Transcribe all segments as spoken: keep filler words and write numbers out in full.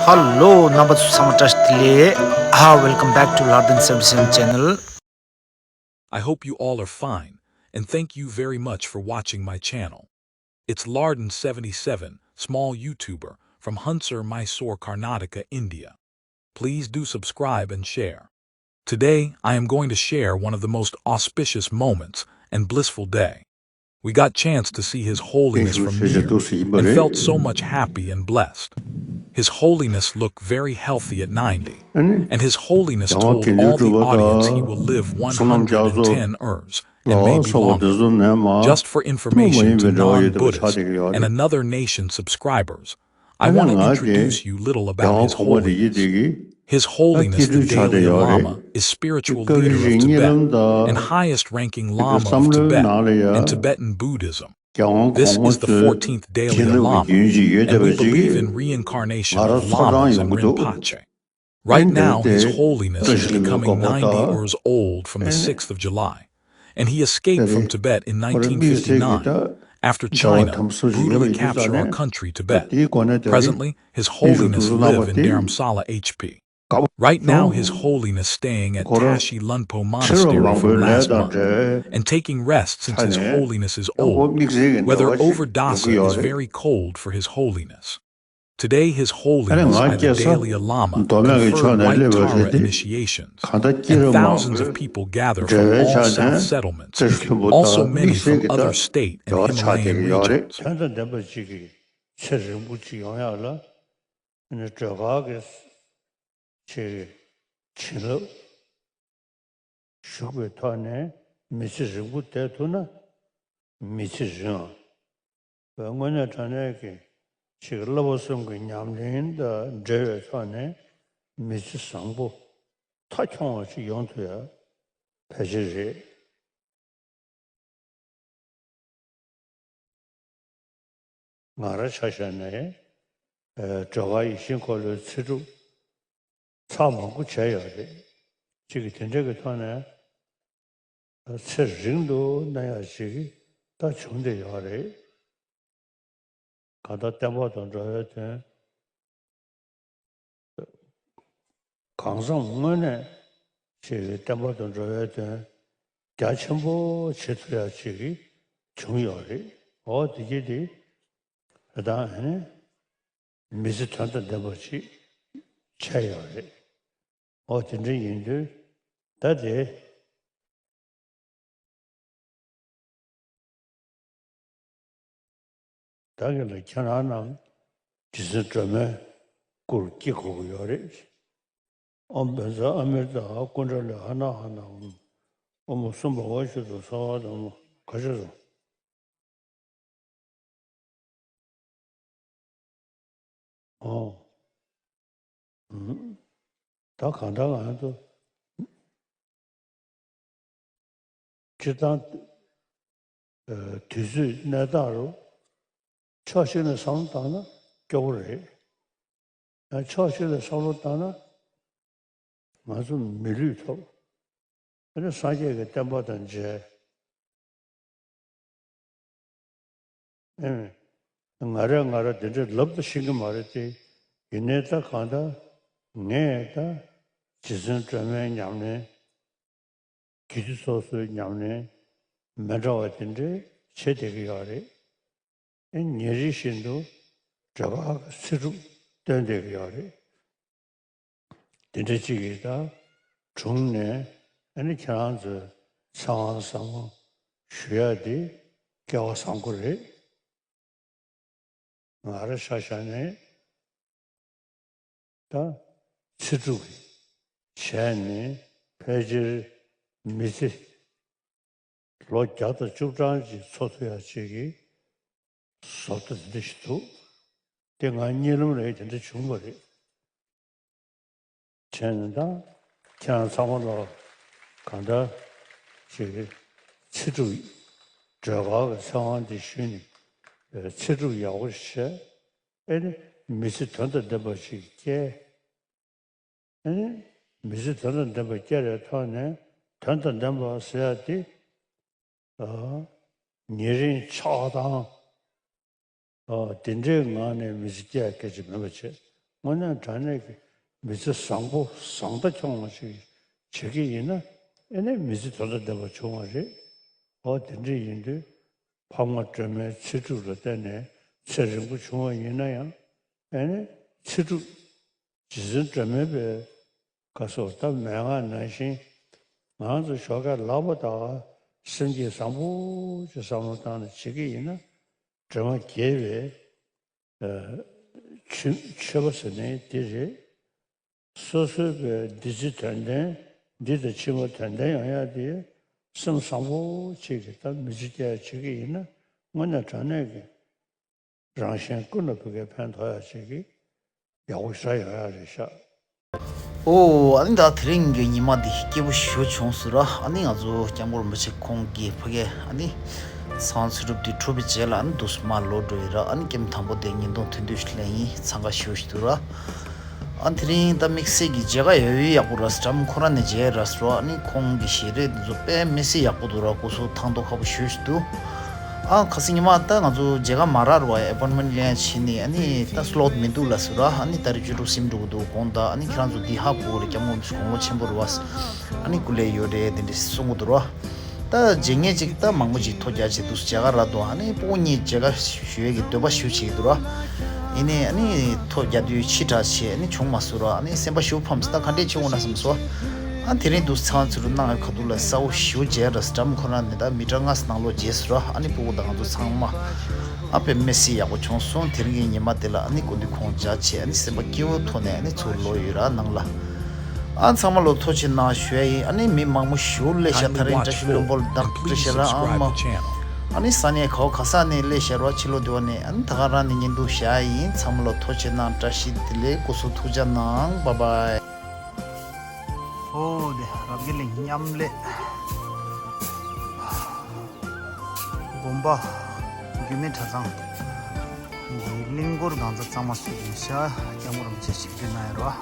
Hello, རྣམ་པ་ཚོ་ཚང་མ་བཀྲ་ཤིས་བདེ་ལེགས། Ah, welcome back to Lardin seventy-seven channel. I hope you all are fine, and thank you very much for watching my channel. It's Lardin seventy-seven, small YouTuber from Hunsur, Mysore, Karnataka, India. Please do subscribe and share. Today, I am going to share one of the most auspicious moments and blissful day. We got chance to see His Holiness from near and felt so much happy and blessed. His Holiness looked very healthy at ninety, and His Holiness told all the audience he will live one hundred and ten years and maybe longer. Just for information to non-Buddhist and another nation subscribers, I want to introduce you little about His Holiness. His Holiness the Dalai Lama is spiritual leader of Tibet and highest ranking Lama of Tibet in Tibetan Buddhism. This is the fourteenth Dalai Lama, and we believe in reincarnation of Lamas and Rinpoche. Right now, His Holiness is becoming ninety years old from the sixth of July, and he escaped from Tibet in nineteen fifty-nine after China brutally captured our country, Tibet. Presently, His Holiness live in Dharamsala H P. Right now, His Holiness staying at Tashi Lunpo Monastery from last month and taking rest since His Holiness is old. Weather over Dasa is very cold for His Holiness. Today, His Holiness and the Dalai Lama confer white Tara initiations, and thousands of people gather from all South settlements, also many from other state and Himalayan regions. དོན་དང་ལྡན་པ་ཅིག་གི་ཚེ་རིང་པོ་ཅིག་ཡོང་ཡག་ལ། ཨ་ནི་སྒྲོལ་དཀར་གྱི་ཆེད་ཀྱི་བྱིན་རླབས་ཞུགས་པའི་ཐོག་ནས་མི་ཚེ་རིང་པོ་བསྡད་ཐུབ་ན་མི་ཚེ་རིང་ཨ། དངོས་གནས་དྲང་གནས་ཀྱི་ཆེད་ཀྱི་བསླབ་པ་གསུམ་གྱི་ཉམས་ལེན་དང་འབྲེལ་བའི་ཐོག་ནས་མི་ཚེ་བཟང་པོ་མཐའ་འཁྱོངས་པ་ཞིག་ཡོང་ཐུབ་ཡ་ཕལ་ཆེར་རེད། ང་རང་ཆ་བཞག་ནས་ཨ་སྒྲོལ་དཀར་ཡིད་བཞིན་འཁོར་ལོའི་ཚེ་སྒྲུབ་ཚར་མང་པོ་བྱས་ཡོད་རེད། གཅིག་གིས་དེ་འདྲ་གི་ཐོག་ནས་ཚེ་རིང་དུ་གནས་ཡག་ཅིག་ད་བྱུང་བསྡད་ཡོད་རེད། གང་ལྟར་བསྟན་པ་དང་འགྲོ་བའི་དོན། གང་བསམ་དངོས་གནས་ཅིག་གི་བསྟན་པ་དང་འགྲོ་བའི་དོན་རྒྱ་ཆེན་པོ་བྱེད་ཐུབ་ཡག་ཅིག་གི་བྱུང་ཡོད་རེད། འོ་དེ་གྱིས་དེ་ད་ཨ་ནི་མི་ཚེ་དོན་དང་ལྡན་པ་ཅིག་བྱས་ཡོད་རེད། འོ་དེ་འདྲ་ཡིན་དུས་ད་དེ། ད་གིན་ལ་ཁྱེད་རང་རྣམས་རྗེ་བཙུན་སྒྲོལ་མའི་སྐུར་སྐྱེ་དགོས་ཀྱི་ཡོད་རེད། ཨོཾ་བཛྲ་ཨ་མྲྀ་ཏ་ཀུཎྜ་ལི་ཧ་ན་ཧ་ན་ཨོཾ། དབུ་མ་གསུམ་པ་འོད་ཞུ་དང་གསོལ་བ་དང་ག་ཅི་རུང་། ཨོ། ཨུམ། ད་གང་ལྟར་ང་ཚོ་སྤྱིར་བཏང་ཨ་དུས་ཚོད་གནས་སྟངས་རུ་ཕྱོགས་གཅིག་ནས་བསམ་བློ་བཏང་ན་སྐྱོ་པོ་རེད། ཡང་ཕྱོགས་གཅིག་ནས་བསམ་བློ་བཏང་ན་ང་ཚོ་མི་ལུས་ཐོབ། ཨ་ནི་སངས་རྒྱས་ཀྱི་བསྟན་པ་དང་མཇལ། ཨེ། ང་རས་ང་ར་འདི་འདྲའི་ལབ་ཏུ་ཤེས་ཀྱི་མ་རེད་དེ། ཡིན་ནའི་ད་གང་ལྟར་ངས་ད་རྗེ་བཙུན་སྒྲོལ་མའི་ཉམས་ལེན་རྒྱུད་སྡེ་སོ་སོའི་ཉམས་ལེན་མི་འདྲ་བ་དེ་འདྲའི་བྱེད་བསྡད་ཀྱི་ཡོད་རེད། ཨེ་ཉིན་རེ་བཞིན་དུ་སྒྲོལ་དཀར་གྱི་ཚེ་སྒྲུབ་སྟོན་བསྡད་ཀྱི་ཡོད་རེད། དེ་འདྲ་གཅིག་གིས་ད་དྲུང་ནས་ཨ་ནི་ཁྱེད་རང་ཚོའི་ཚེ་དབང་བསམ་བློ་ཞུ་ཡ་དེ་སྐལ་བ་བཟང་པོ་རེད། ང་ར་ཆ་བཞག་ནས་ད་ཚེ་སྒྲུབ་ཀྱི་བྱས་ནས་ཕལ་ཆེར་མི་ཚེ་ལོ་བརྒྱ་དང་བཅུ་གྲངས་ཅིག་འཚོ་ཐུབ་ཡ་ཅིག་གི་བཟོ་ལྟ་དེ་འདྲ་ཞིག་འདུག་དེ་ང་གཉིད་ལམ་རེད་དེ་འདྲ་བྱུང་བ་རེད། བྱས་ནས་ད་ཁྱེད་རང་ཚང་མ་ལ་གང་ལྟར་ཅིག་ཚེ་སྒྲུབ་སྒྲོལ་དཀར་གྱི་ཚེ་དབང་འདི་ཞུས་ནས་ཚེ་སྒྲུབ་ཡག་པོ་ཞིག་བྱས། ཨེ་ནི་མི་ཚེ་དོན་དང་ལྡན་པ་ཞིག་སྐྱེལ། ཨེ་ནི་མི་ཚེ་དོན་དང་ལྡན་པ་སྐྱེལ་བའི་ཐོག་ནས་དོན་དང་ལྡན་པ་ཟེར་ཡ་དེ་ཨ་ཉེ་རིང་ཆགས་སྡང་ཨ་དེ་འདྲའི་ངང་ནས་མི་ཚེ་སྐྱེལ་ཡ་སྐད་ཆ་མིན་པ་བྱས། དངོས་གནས་དྲང་གནས་ཀྱི་མི་ཚེ་བཟང་པོ་བཟང་ལྟ་ཁྱོང་བ་ཞིག་བྱེད་ཀྱི་ཡིན་ན། ཨེ་ནས་མི་ཚེ་དོན་དང་ལྡན་པ་བྱུང་བ་རེད། འོ་དེ་འདྲ་ཡིན་དུས། ཕ་མ་སྒྲོལ་མའི་ཚེ་སྒྲུབ་ལ་བརྟེན་ནས་ཚེ་རིང་པོ་བྱུང་བ་ཡིན་ན་ཡང་། ཨེ་ནས་ཚེ་སྒྲུབ། རྗེ་བཙུན་སྒྲོལ་མའི་པའི་བཀའ་སྲོལ་ལྟར་མན་ངག་ནང་བཞིན། ང་ཚོ་ཞོགས་ཀས་ལངས་པ་དང་སེམས་ཀྱིས་བཟང་པོ་ཅིག་བསམ་བློ་བཏང་ནས་བྱེད་ཀྱི་ཡིན་ན། སྒྲོལ་མ་དགྱེས་པའི་ཆོས་ཆོས་པ་ཟེར་ནའི་འདི་རེད། སོ་སོའི་པའི་འདི་ཕྱི་དོན་ལྡན། འདི་དང་ཕྱི་མ་དོན་ལྡན་ཡོང་ཡ་དེ། སེམས་བཟང་པོ་ཅིག་གིས་ད་མི་ཚེ་སྐྱེལ་བྱེད་ཀྱི་ཡིན་ན། དངོས་གནས་དྲང་གནས་ཀྱི་རང་གཞན་ཀུན་ལ་བོད་སྐད་ཕན་ཐོགས་ཡ་ཅིག་གི་ཡག་པོ་ཞེ་དྲག་ཡོང་ཡ་རེད་ཤག། ཨོ། ཨ་ནི་ད་དེ་རིང་གི་ཉི་མ་འདི་སྐྱིད་པོ་ཞེ་པོ་བྱུང་སོང་ར། ཨ་ནི་ང་ཚོ་སྐྱབས་མགོན་རིན་པོ་ཆེ་ཁོང་གིས་ཕ་གིར་ཨ་ནི་ཚང་ཚུ་རུབ་དེ་གྲུབ་པའི་རྗེས་ལ། ཨ་ནི་འདུག་སེ་མར་ལོག་འགྲོ་ཡི་ར། ཨ་ནི་ཀེམ་དང་པོ་དེ་ཉིན་ཐོང་ཐུང་ཐུང་ཞིག་ལེན་ཡིན། འཚང་ཁ་ཞེ་པོ་ཞིག་འདུག་ར། ཨ་དེ་རིང་ད་དམིགས་བསལ་གྱི་མཇལ་ཁ་ཡོད་ཡོད་ཡག་པོ་ར། སི་ཊམ་ཁོ་རང་ནས་མཇལ་ར་སོ། ཨ་ནི་ཁོང་གི་ཞལ་རས་འདི་ཚོ་དཔེ་མི་སྲིད་ཡག་པོ་འདུག་ར། སྐུ་གཟུགས་ཐང་ཐོག་ཁ་པོ་ཞེ་པོ་ཞིག་འདུག། ཨ་ཁ་སང་ཉི་མ་ད་ང་ཚོ་མཇལ་ཁ་མ་རག་ར་བ། ཨེ་པོན་མེན་ཊི་ལེན་ཡ་ཕྱིན་ནས། ཨ་ནི་ད་སི་ལོཊ་མི་འདུག་ལབ་སོང་ར། ཨ་ནི་ད་རེས་བཅུ་དྲུག་ཟིན་འགྲོ་གི་འདུག་དགོངས་དག། ཨ་ནི་ཁྱེད་རང་ཚོ་འདི་ཧ་གོ་གི་རེད། སྐྱབས་མགོན་དགོངས་པ་ཆེན་པོ་རེད་བ། ཨ་ནི་སྐུ་ལས་ཡོད་རེད། དེ་འདྲ་གསུང་གི་འདུག་ར། ད་མཇལ་མཁན་ཅིག་ད་མང་པོ་ཅིག་ཐོ་རྒྱག་བྱས་འདུག། མཇལ་ཁ་རག་འདུག། ཨ་ནི་སྤུ་གུ་གཉིས་མཇལ་ཁ་ཞུ་ཡས་ཀྱི་འདོད་པ་ཞེ་པོ་བྱེད་ཀྱི་འདུག་ར། ཡིན་ནའི་ཨ་ནི་ཐོ་རྒྱག་དུས་ཕྱི་དྲགས་བྱས་ཨ་ནི་བྱུང་མ་སོང་ར། ཨ་ནི་སེམས་པ་ཞེ་པོ་ཕམ་སོང་། ད་ག་འདྲས་བྱེད་འོང་ན་བསམ་སོང་། ཨ་དེ་རིང་འདུག། ཚང་ཚུ་རུ་གནང་བའི་ཁ་ཐུག་ལ་གསལ་པོ་ཞེ་པོ་མཇལ་ར། སི་ཊམ་ཁོ་རང་ནས་ད་མི་ཊར་ལྔ་ཙམ་ནང་ལོགས་མཇལ་སོང་ར། ཨ་ནི་སྤུ་གུ་དང་ང་ཚོ་ཚང་མ་ཨ་དཔེ་མི་སྲིད་ཡག་པོ་བྱུང་སོང་། དེ་རིང་གི་ཉི་མ་དེ་ལ་ཨ་ནི་སྐུ་མདུན་ཁོང་མཇལ་བྱས། ཨ་ནི་སེམས་པ་སྐྱིད་པོའི་ཐོག་ནས་ཨ་ནི་ཚུར་ལོག་ཡོད་ར་ནང་ལ། ཨ་ཚང་མ་ལོ་ཐུགས་རྗེ་གནང་ཞུ་ཡ་ཡིན། ཨ་ནི་མི་མང་པོ་ཞེ་པོ་སླེབས་ཤག། ད་རེས་བཀྲ་ཤིས་ལྷུན་པོ་ལ་བདག་བཀྲ་ཤིས་ར། ཨ་མ། ཨ་ནི་ས་གནས་ག་བ་ག་ས་ནས་སླེབས་ཤག་ར། ཕྱི་ལོགས་དེ་བ་ནས། ཨ་ནི་ད་ག་རང་ནས་བརྙན་ཐུང་བཞག་ཡ་ཡིན། ཚང་མ་ལོ་ཐུགས་རྗེ་གནང་། བཀྲ་ཤིས་བདེ་ལེགས། སྐུ་གཟུགས་ཐུགས་ཅག་གནང་། བཱའི་བཱའི། ཨོ་དེ་རབ་རྒྱས་གླིང་མཉམ་ལས་དགོན་པ་རྒྱུད་སྨད་གྲྭ་ཚང་གི་གླིང་སྐོར་སྒང་ཚང་གཙང་མ་བཟོས་ཡིན་ཤག། སྐྱབས་མགོན་རིན་པོ་ཆེ་ཞིག་བསྡུས་གནང་ཡོད་ར།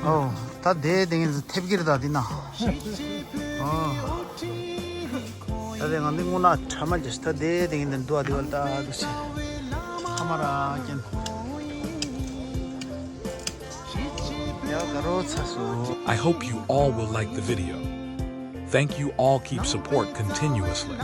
ཨོ། ད་དེ་དེ་ངན་ཐེབས་ཀྱི་རེད་ད་འདི་ན། ཨོ། ད་དེ་ང་འདི་དངོས་གནས་ཁྲ་མ་རྒྱས་ད་དེ་དེ་ངན་འདུག་ཨ། དེ་བ་ད་འདུག་ཆེ། ཁ་མ་ར་ཀྱེན། ཡ་ག་རོ་ཚ་སོ། I hope you all will like the video. Thank you all, keep support continuously.